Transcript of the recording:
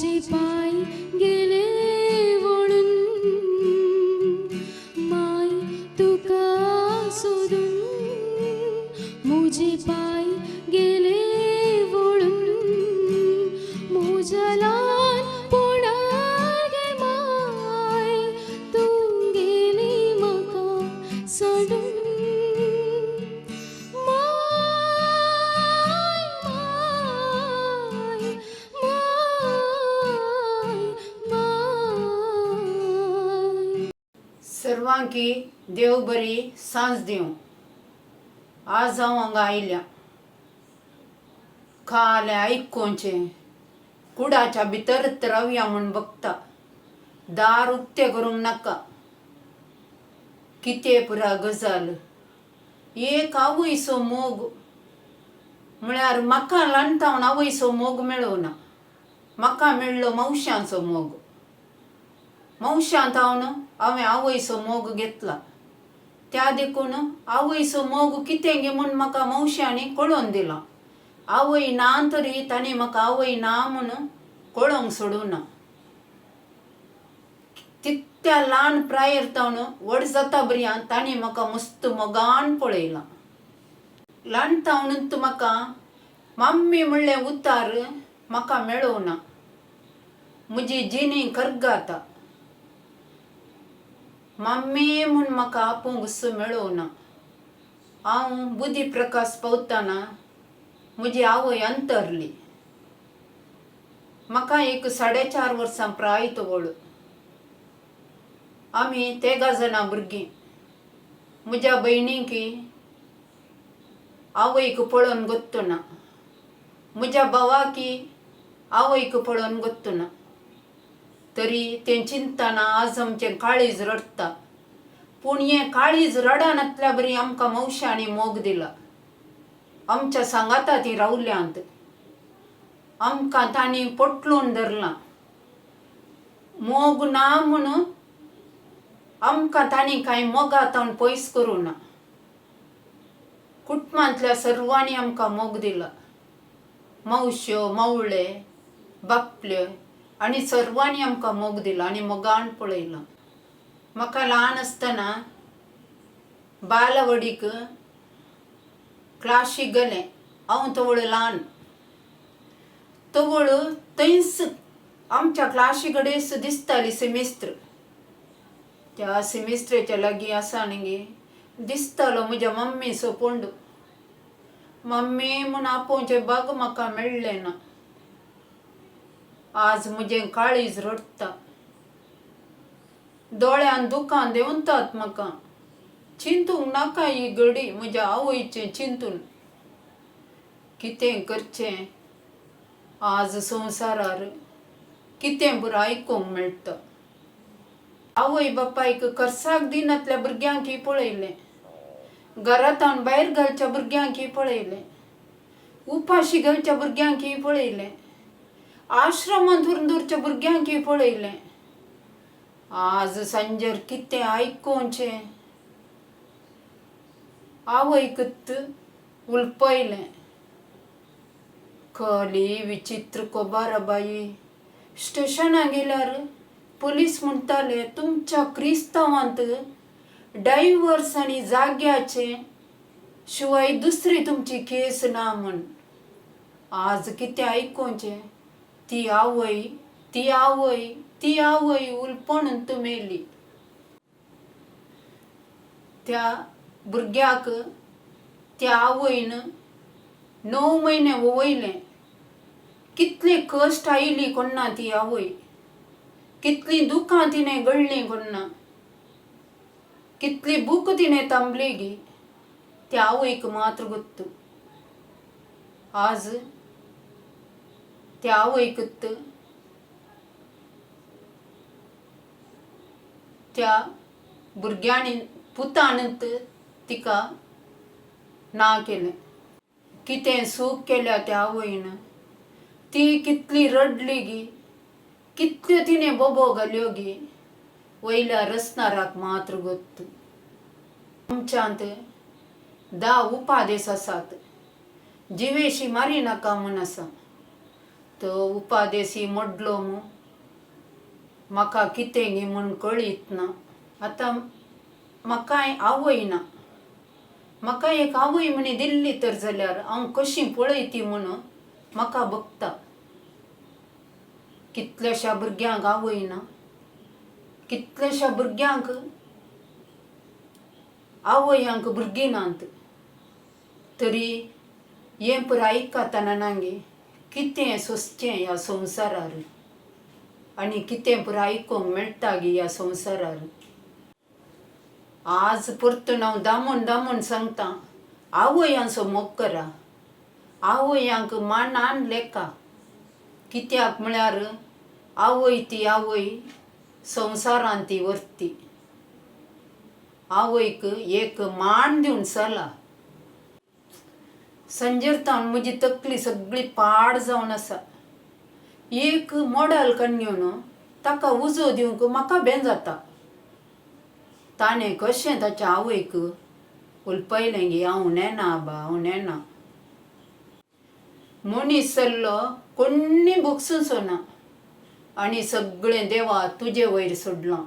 मुजे पांय गेले वळून, माय तुका सोदून, मुजे पांय गेले वळून, म्हज्या ल्हानपणार गे माय तूं गेली म्हाका सोडून. माय, माय, माय, माय. सर्वांकी देव बरी सांज दिवं. आज हांव हांगा आयल्या खालें आयकोवचें. कुडाच्या भितरच रावया म्हूण बगता. दार उक्तें करूंक नाका. कितें पुरा गजाल. एक आवयचो मोग म्हळ्यार म्हाका ल्हान तावन आवयचो मोग मेळूंक ना. म्हाका मेळ्ळो मावशांचो मोग. मावशां तावन हांवें आवयचो मोग घेतला. त्या देखून आवयचो मोग कितें गे म्हूण म्हाका मावशांनी कळोवन दिलां. आवय ना तरी तांणी म्हाका आवय ना म्हूण कळोवंक सोडूंक ना. तितक्या ल्हान प्रायेर तावन व्हड जाता बरयां तांणी म्हाका मस्त मोगान पळयलां. ल्हान तावनूच म्हाका मम्मी म्हणलें उतार म्हाका मेळूंक ना. म्हजी जिणी करगाता. मम्मी म्हूण म्हाका आपोवंक मेळूंक ना. हांव बुद्धी प्रकाश पावतना म्हजी आवय अंतरली. म्हाका एक 4.5 वर्सां प्राय तवळ. आमी तेगां जाणां भुरगीं. म्हज्या भयणीक आवयक पळोवन गोत्तुना. म्हज्या भावाक आवयक पळोवन गोत्तुना. तरी तें चिंतना आज आमचें काळीज रडटा. पूण हें काळीज रडनातल्या बरी आमकां मावशांनी मोग दिला. आमच्या सांगाता तीं रावल्यांत. आमकां तांणी पोटलून धरलां. मोग ना म्हूण आमकां तांणी कांय मोगा तावन पयस करूं ना. कुटुंबांतल्या सर्वांनी आमकां मोग दिला. मावश्यो, मावळे, बापल्यो आनी सर्वांनी आमकां मोग दिला आनी मोगान पळयलां. म्हाका ल्हान आसतना बालवडीक क्लासीक गेलें. हांव तवळ ल्हान. तवळ थंयच आमच्या क्लासी कडेच दिसताली सिमिस्त्र. त्या सिमिस्त्रेच्या लागीं आसा न्ही गे दिसतालो म्हज्या मम्मीचो फोंड. मम्मी म्हूण आपोवचें भाग म्हाका मेळ्ळें ना. आज म्हजें काळीज रडटा. दोळ्यान दुकां देंवतात म्हाका. चिंतूंक नाका ही घडी म्हज्या आवयचें चिंतून. कितें करचें आज संवसारार कितें पुरो आयकूंक मेळटा. आवय बापायक खर्चाक दिनातल्या भुरग्यांकय पळयलें. घरांतावन भायर घालच्या भुरग्यांकय पळयलें. उपाशी घालच्या भुरग्यांकय पळयलें. आश्रमांत व्हरून दवरच्या भुरग्यांकय पळयलें. आज सांजेर कितें आयकोवचें. आवयकूच उलपयलें. कहली विचित्र खबर बाई. स्टेशनाक गेल्यार पोलीस म्हणटाले तुमच्या क्रिस्तांवांत डायव्हर्स आनी जाग्याचे शिवाय दुसरी तुमची केस ना म्हूण. आज कितें आयकोवचें. ती आवय, ती आवय, ती आवय उलपण मेली. त्या भुरग्याक त्या आवयन 9 म्हयने वयलें. कितले कश्ट आयली कोन्ना ती आवय. कितलीं दुकां तिणें गळ्ळीं कोन्ना. कितली भूक तिणें तांबली गी. त्या आवयक मात्र गोत्तू. आज त्या आवयकूच त्या भुरग्यांनी पुतानूच तिका ना केलें. कितें सूख केल्या त्या आवयन. ती कितली रडली गी. कितल्यो तिणें बोबो घाल्यो गी. वयल्या रसनाराक मात्र गोत्तू. आमच्यांत 10 उपादेस आसात. जिवेशी मारी नाका म्हूण आसा. तो उपादेसी मोडलो मू. म्हाका कितें गी म्हूण कळीत ना. आतां म्हाकाय आवय ना. म्हाका एक आवय म्हणी दिल्ली तर जाल्यार हांव कशी पळयती म्हूण म्हाका भोगता. कितल्याश्या भुरग्यांक आवय ना, कितल्याश्या भुरग्यांक आवयांक भुरगीं नात. तरी हें पुराय आयकतना नागे कितें सोंसचें ह्या संवसारार आनी कितें पुराय आयकूंक मेळटा गी ह्या संवसारार. आज परतून हांव दामून दामून सांगता, आवयांचो मोग करा, आवयांक मानान लेखा. कित्याक म्हळ्यार आवय ती आवय, संवसारांत ती व्हरती. आवयक एक मान दिवन चला. संजर म्हजी तकली सगळी पाड जावन आसा. एक मॉडल कन्यो ताका उजो दिवंक म्हाका बेन जाता. ताणें कशें ताच्या आवयक उलपयलें गी हांव नेना आबा, हांव नेना. मनीस जाल्लो कोण्णी भोगसूचो ना आनी सगळें देवा तुजे वयर सोडलां.